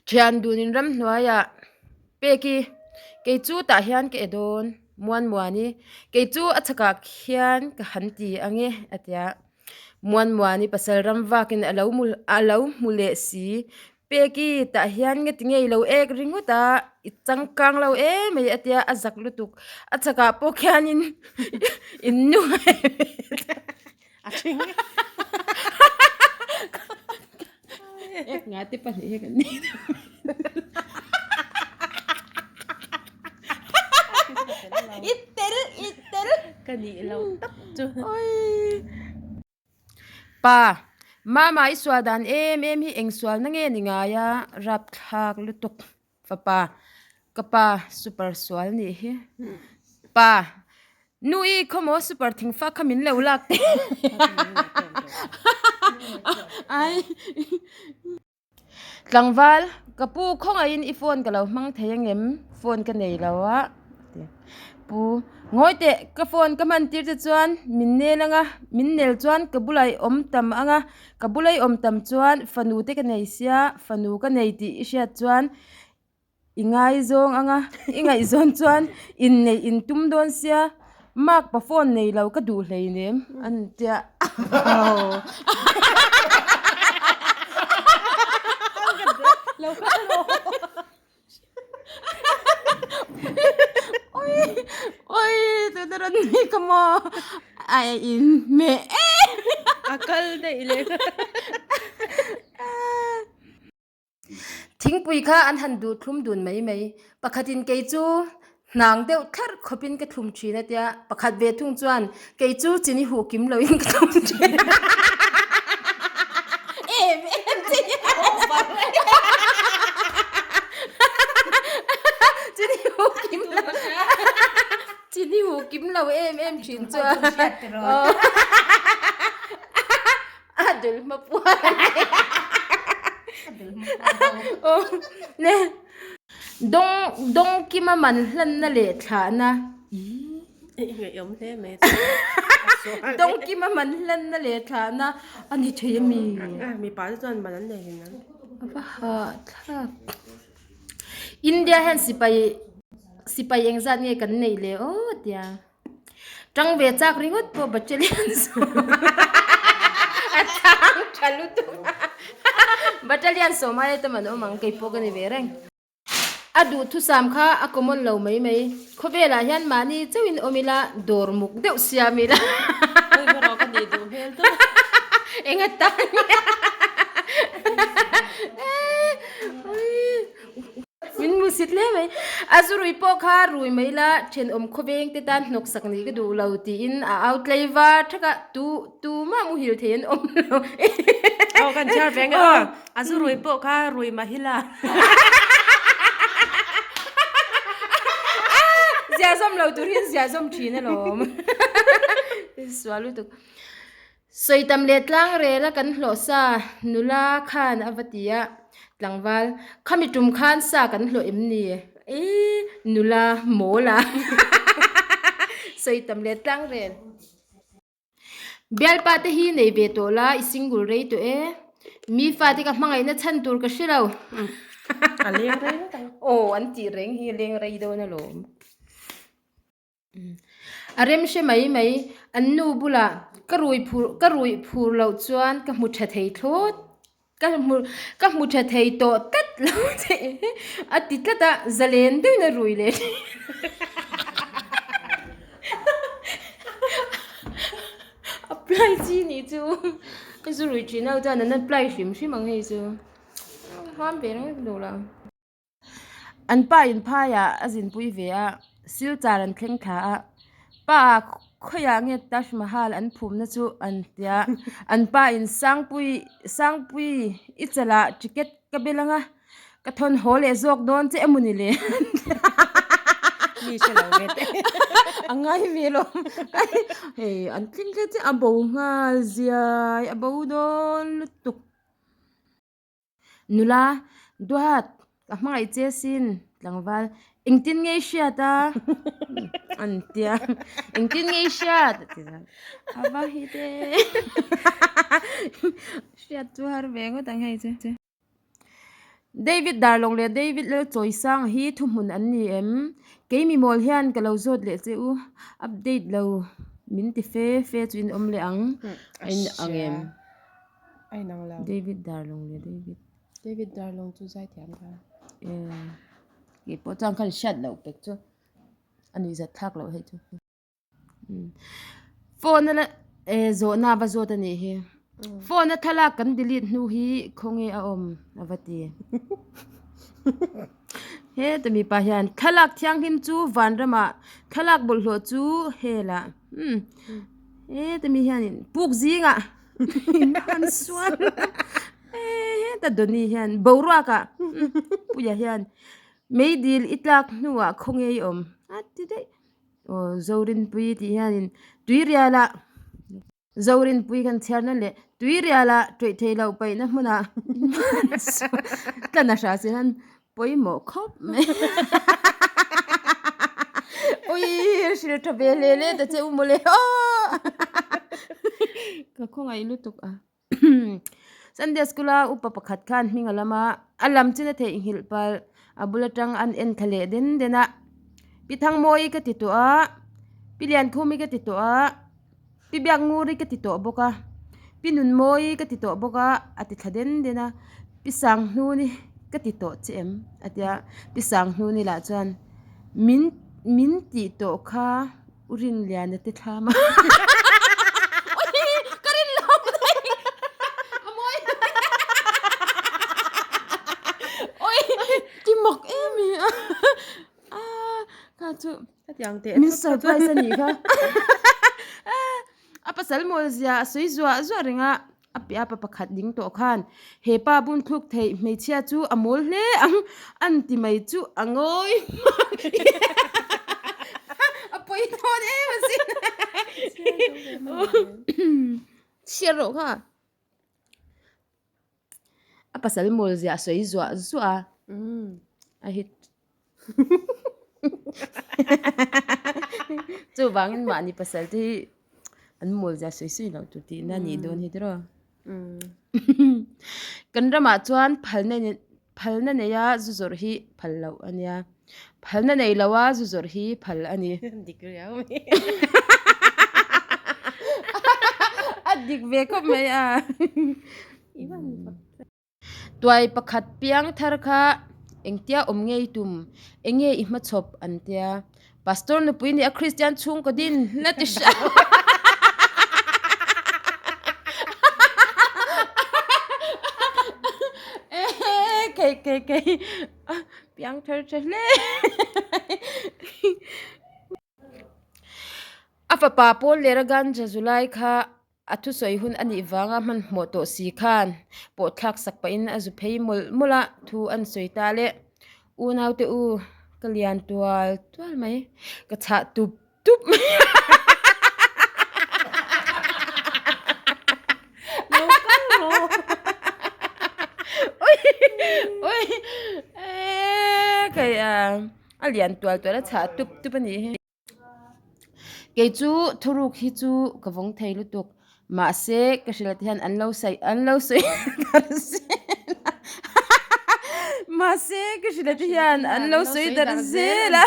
Thian dunin ramhnuaiah Peki, kei chu tah hian ka e dawn, Muanmuani, kei chu a chhakah khian ka han ti ang e, a ti a. Muanmuani pasal ram vakin a lo a lo hmu leh si. Peki, tah hian nge ti ngei lo ek ringawt a, i changkang lo em mai a tia, a zak lutuk. A chhakah pawh khianin in nu A thing. Ek nga te pahnih hi kan nei I tel i tel. Ka nih lo tak chu. Oi. Pa, mama i sual dan em em hi eng sual na nge ni ngai a, rapthlak lutuk. Fapa, ka pa super sual nih hi. Pa, nu i khawmaw super thingfa kha min lo lak teh. Ai. Tlangval, ka pu khawngaihin i phone ka lo hmang thei angem? Phone ka nei lo a. Pu, ngawi teh, ka phone ka hman tir te chuan min nel anga, min nel chuan ka bulah i awm tam anga, Ka bula i awm tam chuan fanu te ka nei sia, fanu ka nei tih i hriat chuan i ngaizawng ang a, i ngaihzawn chuan inneih in tum dawn sia, mark pa phone nei lo ka duh hleinem an tia. Oi oi tuna rawn nui ka maw a in hmeh em a kal daih leh Thingpui kha an han duh thlum dun mai mai pakhatin kei chu hnang deuh thlarh khawpin ka thlum thin a tia pakhat ve thung chuan kei chu chini huh kim loin ka thlum thin em em chi chini huh kim lo chini huh kim lo em em thin chuan a dul hma puan aw le dawng dawng kima man hlanna leh thlahna ih Ngaihawm hle mai Dawng kima man hlanna leh thlahna a ni thei a mi. Mipa te chuan man an nei hin ang. A va hahthlak. India hian sipai sipai engzat nge kan neih le aw tia. Tang ve chak ringawt pawh battalion sawm a chang tha lutuk a. Battalion sawm aia tam an awm ang kei pawh ka ni ve reng. A duhthusam kha a common lo mai mai. Khawvelah hian mahni chauhin awm ila dawr muk deuh siam ila. Oi erawh ka nih duh hmel tawp. Eng atan nge. Min hmu sit hle mai. A zu rui pawh kha rui mai la thenawm khawveng te tan hnawksak nih ka duh lo tiin a au tlei var thak a, tu tumah muhil thei an awm lo. Aw kan chhiar ve nge aw. A zu rui pawh kha rui mahila. Zia zawm lo tur hian zia zawm thin alawm. Sual lutuk. Sawi tam leh tlang rel a kan hlawh sa nula khan a va ti a, tlangval khami tum khan sa kan hlawh em ni? Ii nula mawl a. Sawi tam leh tlang rel. Bialpa te hi nei ve tawh la i single rei tawh e. Mi fate ka hmangaihna chhan tur ka hre lo. A leng rei ngawt ang. Aw an tih reng hi a leng rei dawn alawm. A rem hre mai mai an nu bulah ka rui phur ka ruih phur loh chuan ka hmu tha thei thlawt. Ka hmu ka hmu tha thei tawh tlat lo che a ti tlat a, zalen deuhin a rui leh thin. Apply chi nih chu ka zu rui thin ho chuan an apply hrim hrim ang hei chu ham ve reng reng duh lo. An pa in phaiah a zinpui ve a, silchar an thleng thla a, pa khawiah nge Taj Mahal an phumna chu an ti a, an pa in Sangpui Sangpui i chalah ticket ka bel ang a, ka thawn haw leh zawk dawn che emaw ni le Mi hre lo ve teh. A ngai ve lo. Hei an tling thleng chiah a bo nghal ziai a bo dawn lutuk. Nula, Duat, ka hmangaih che sin, tlangval, engtin nge i hriat a? An ti a, engtin nge i hriat? A ti a, a va hi te hriat chu har ve ngawt ang hei chu. David Darlawng leh David Lalchawisanga hi thuhmun an ni em? Kei mi mawl hian ka lo zawt leh che u. Update lo min ti fe fe chu in awm leh ang. A in ang em? A in ang lo. David Darlawng leh David. David Darlawng chu zaithiam kha. Eh, kei pawh chuan khan hriat loh pek chu a nuihzat thlak loh hei chu. Phone a la eh zawhna a va zawt a nih hi phone a thlalak kan delete hnu hi khawnge a awm a va ti heta mipa hian thlalak thianghlim chu vanramah thlalak bawlhhlawh chu helah umm heta mi hianin puk zingah in han sual eh heta Donny hian boruakah Puia hian meidil i tlak hnuah khawnge i awm a ti daih. Aw Zorinpui tih hianin Tuirialah Zorinpui kan chhiarna leh Tuirialah ṭawih theih loh paihna hmunah tlan a hra si hian pawimawh khawp mai ui hrilh ṭha ve hle hle ta che u mawle aw ka khawngaih lutuk a. Sunday school a upa pakhat khan hming a lam a, a lam chin a theihnghilh palh a bul atang an en thla leh den den a, Pi Thangmawi ka ti tawh a, Pi Liankhumi ka ti tawh a, Pi Biaknguri ka ti tawh bawk a, Pi Nunmawi ka ti tawh bawk a, a ti thla den den a, Pi Sanghnuni ka ti tawh che em a ti a, Pi Sanghnuni lah chuan min min tih tawh kha. U Rinliana te thlam a Ui ka rin lo daih a mawi Ui ti mak em i a kha chu min surprise a nih kha a pasal mawl zia a sawi zuah zuah reng a. A piah pa pakhat ding tawh khan he pa bun thluk theih hmeichhia chu a mawl hle ang an ti mai chu a ngawi hmak a pawi dawn em a sin chhiar rawh kha a pasal mawl zia a sawi zuah zuah a a hit Chuvangin mahni pasal te hi an mawl zia sawi sawi loh tur tihna a nih dawn hi tiraw. Kan ramah chuan phalna phalna neia zu zawrh hi phal loh a nia. Phalna nei loa zu zawrh hi phal a ni. Dik riau mai. A dik ve khawp mai a. Tuai pakhat piang thar kha engtia awm ngei tum, enge i hmachhawp an tia. Pastor nupui nih a Kristian chhungkaw din la ti hram. Kei kei kei piang thar tha hle. A fapa Paul leh Raganja Zulai kha A thusawi hun a nih vanga hmanhmawh tawh si khan pawh thlak sak pahin a zu phei mawlh mawlh a, thu an sawi ta le. Unaute u, ka lian tual tual mai, ka chhah tup tup mai. Lo kal rawh. Ui, ui, eee, kei a, a lian tual tual a chhah tup tup a nih hi. Kei chu thuruk hi chu ka vawng thei lutuk mahse ka hrilh te hian an lo saih an lo sawi darh zel a mahse ka hrilh te hian an lo sawi darh zel a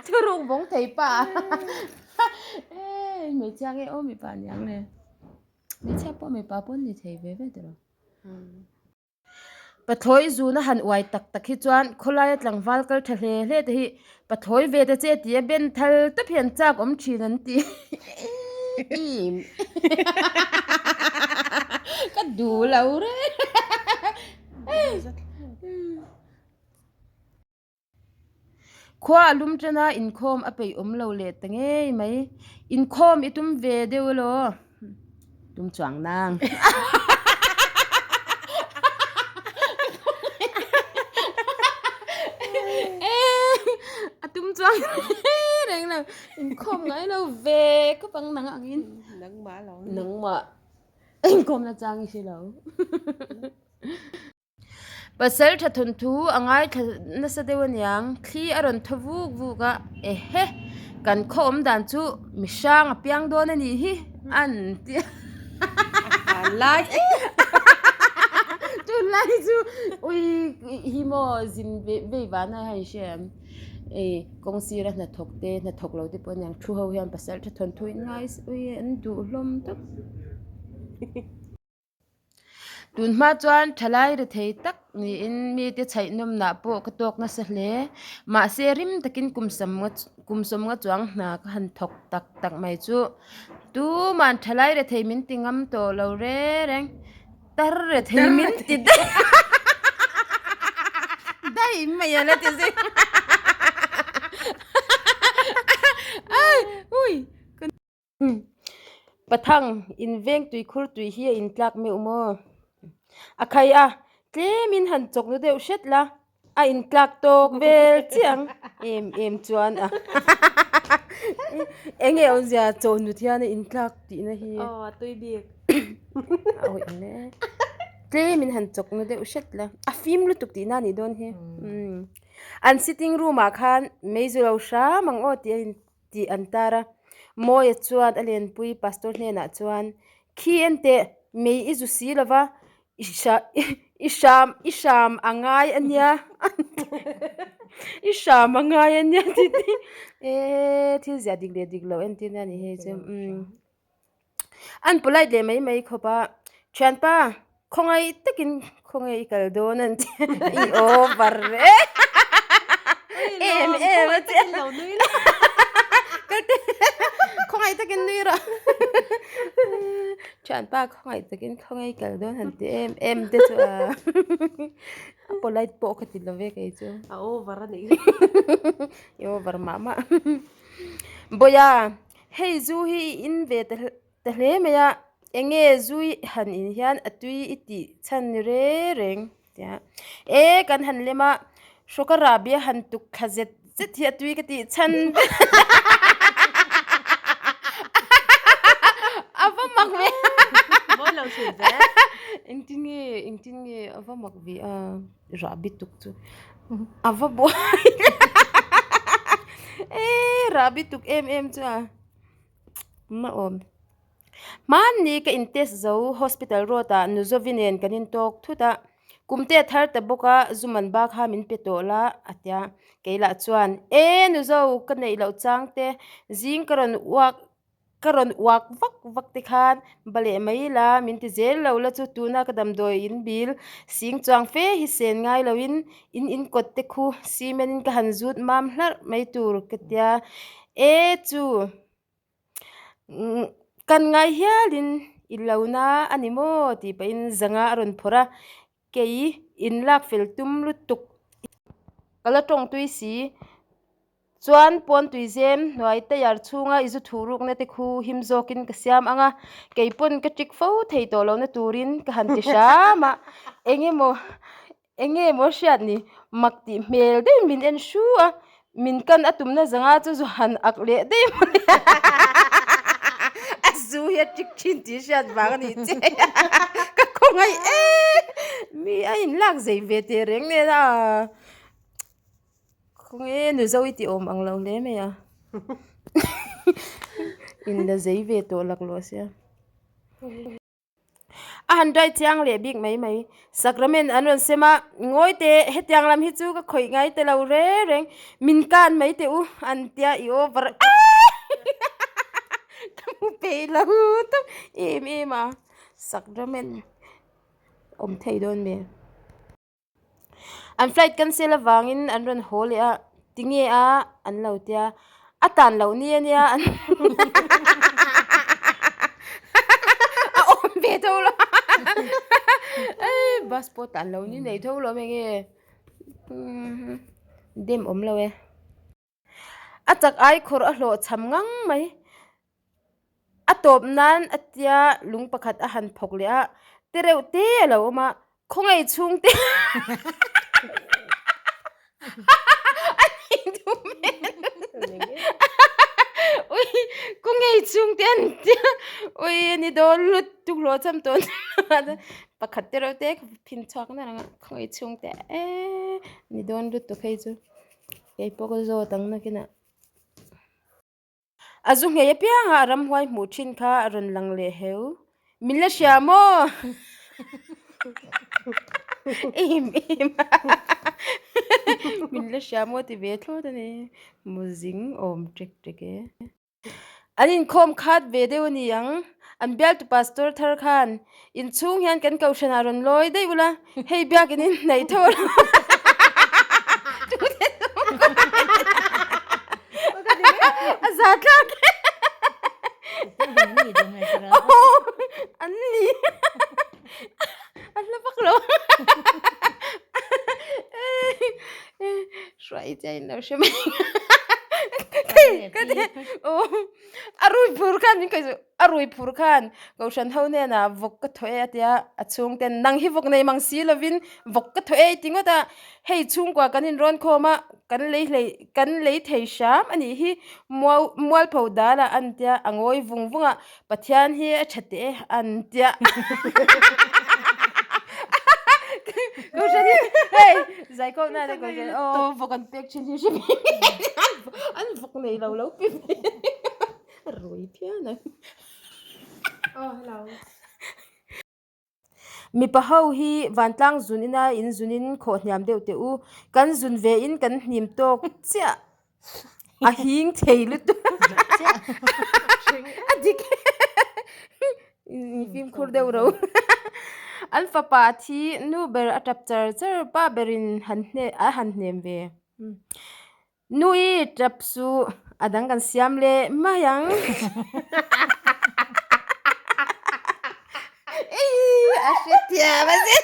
thuruk vawng thei pa e hmeichhia nge aw mipa aniang le hmeichhia pawh mipa pawh an ni thei ve ve tawh lo. Pathlawi zuna han uai tak tak hi chuan khawlaia tlangval kal tha hle hle te hi pathlawi ve ta che tih a ben thal tawp hi an chak awm thin an ti im ka duh lo reng Khua a lum tana inkhawm a peih awm lo leh ta ngei mai. Inkhawm i tum ve deuh elaw? Tum chuang nang. A tum chuang reng lo. Inkhawm ngai lo ve khawp ang nang angin. Nangmah lo. Nangmah. Inkhawm na chang i hre lo. Pasal tha thawnthu a ngaithla nasa deuh aniang thli a rawn thaw vuk vuk a ehe kan khaw awm dan chu mi hrang a piang dawn a nih hi an ti a. Tunlai chu ui hi maw zin vei vana a hei hria em? Ei kawng sira hnathawk te hnathawk lo te pawh aniang thu ho hian pasal tha thawnthu in ngai ui an duh hlawm tawp. Tun hma chuan thalai ri thei tak niin mite chhaih nawmnah pawh ka tawk nasa hle. Mahse rim takin kum sawmnga kum sawmnga chuang hna ka han thawk tak tak mai chu tuman thalai ri thei min ti ngam tawh lo reng. Tar ri thei min ti daih daih mai a la ti zui ai ui. Pathang, inveng tuikhur tui hi a intlak meuh maw? A khai a, tlemin han chawk nu deuh hret la, a intlak tawk vel chiah ang em em chuan a eng nge awmzia chawhnut hian a intlak tihna hi. Aw a tui bik. A awih ang e. Tlemin han chawk nu deuh hret la, a fim lutuk tihna a nih dawn hi. An sitting room ah khan meizu lo hram ang aw tih a in. tih an tar a. Mawia chuan a lenpui pastor hnenah chuan, Khi enteh, mei i zu si lova, i i hram i hram a ngai a nia i hram a ngai a nia tih te eee thil ziah dik leh dik loh entir na a ni hei chu umm. An polite leh mai mai khawp a, Thianpa, khawngaih takin khawnge i kal dawn an ti i over e em em a tia khawngaih takin nui rawh Thianpa khawngaih takin khawnge i kal dawn han ti em em te chu a a polite pawh ka ti lo ve kei chu a over a nih i over mah mah Bawia Hei zu hi i in ve ta ta hle mai a, eng nge zu i han in hian a tui i tih chhan ni reng reng tia e kan han lem a hrawka rahbi a han tuk thla zet zet hi a tui ka tih chhan a va mak ve mawi lo thin ve engtin nge engtin nge a va mak ve a rahbi tuk chu a va buai e rahbi tuk em em chu a ma awm hmanni ka in test zo hospital road ah nu zovi nen kan in tawk thut a kum te a thar ta bawk a zu man ba kha min pe tawh la a tia kei lah chuan e nu zo ka neih loh chang te zing ka rawn uak Ka rawn uak vak vak te khan ba leh mai la min ti zel lo la chu tuna ka damdawi in bil sing chuang fe hi sen ngai lo in in in kawt te khu cement in ka han zut mam hlarh mai tur ka tia e chu kan ngai hial in i lo na a ni maw tih pah in zanga a rawn phawrh a kei in lak fel tum lutuk ka la tawng tui si. Chuan pawn tuizem hnuai tayar chhunga i zu thuh rukna te khu him zawkin ka siam ang a, kei pawn ka ṭik fo thei tawh lohna turin ka han ti hram a, eng emaw eng nge maw hriat ni mak tih hmel deuhin min en hru a, min kan a tumna zanga chu zu han ak leh daih mai a, a zu hi a ṭik ṭhin tih hriat vang a nih che ka khawngaih em mi a inlak zei ve teh reng nen a. Khawnge nu zo i ti awm ang lo hle mai a in la zei ve tawh laklawh sia a han dry chiang leh bik mai mai sacrament an rawn sem a ngawi teh hetiang lam hi chu ka khawih ngai ta lo reng reng min kan mai teh u an tia i over ka hmu peih lo tawp em em a sacrament awm thei dawn mi. An flight cancel avangin an rawn haw leh a, tinge a an lo tia, a tan loh ni ania an a awm ve tho lo ei bus pawh tan loh ni nei tho lo mai nge dem awm lo e. A chak ai khawrh a hlawh cham ngang mai. A tawp nan a tia lung pakhat a han phawk leh a, te reuh te a lo awm a, khawngaih chhung te a nih duh hmel ui khawngaih chhung te an tia ui a ni dawn lutuk hlawh cham tawh pakhat te reuh te phin chhuak na reng a khawngaih chhung te eee ni dawn lutuk hei chu. Kei pawh ka zawt ang nakinah. A zu nghei apianga a ramhuai hmuh thin kha a rawn lang leh heu. Min la hria maw? Em em a min la hria maw ti ve thlawt a ni muzing awm ṭek ṭek e. An inkhawm khat ve deuh a ni ang an bialtu pastor thar khan inchhung hian kan kohhranah rawn lawi daih ula hei biakin in hnaih tho a a za tlak an ni a hla vak lo hruai che in lo hre mai ka ti aw a rui phur khan min khawih suh a rui phur khan kohhran ho hnenah vawk ka thaw e a tia a chhungten nang hi vawk nei mang si lovin vawk ka thaw e i ti ngawt a hei chhungkua kan inrawn khawm a kan lei hlei kan lei thei hram a nih hi mual mualpho dal ah an tia a ngawi vung vung a Pathian hi a tha teh e an tia Kohhran hi hei zaikhawm nana kohhran aw vawk an pek thin hi hre mai an vawk nei lo lo pi mai a rui phian ang. Aw hello. Mipa ho hi vantlang zun ina in zun in khawh hniam deuh teh u kan zun ve in kan hnim tawk chiah a hing thei lutuk a dik fimkhur deuh ro an fapa thi nu ber a tap char char pa berin han hne a han hnem ve Nui tap suh a dang kan siam leh mai ang. A hrethiam a sin.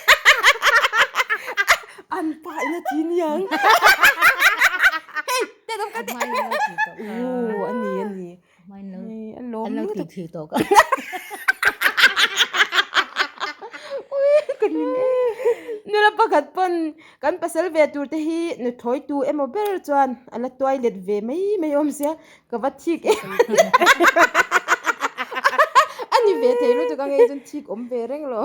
An pa in a ti niang. Hei te dawm ka te. Aw a ni a ni. A lawm lutuk. Nula pakhat pawn kan pasal ve tur te hi nuthlawi tu emaw ber chuan a la tuai let ve mai mai awm sia ka va thik em a ni ve thei lutuk ang e chuan thik awm ve reng lo.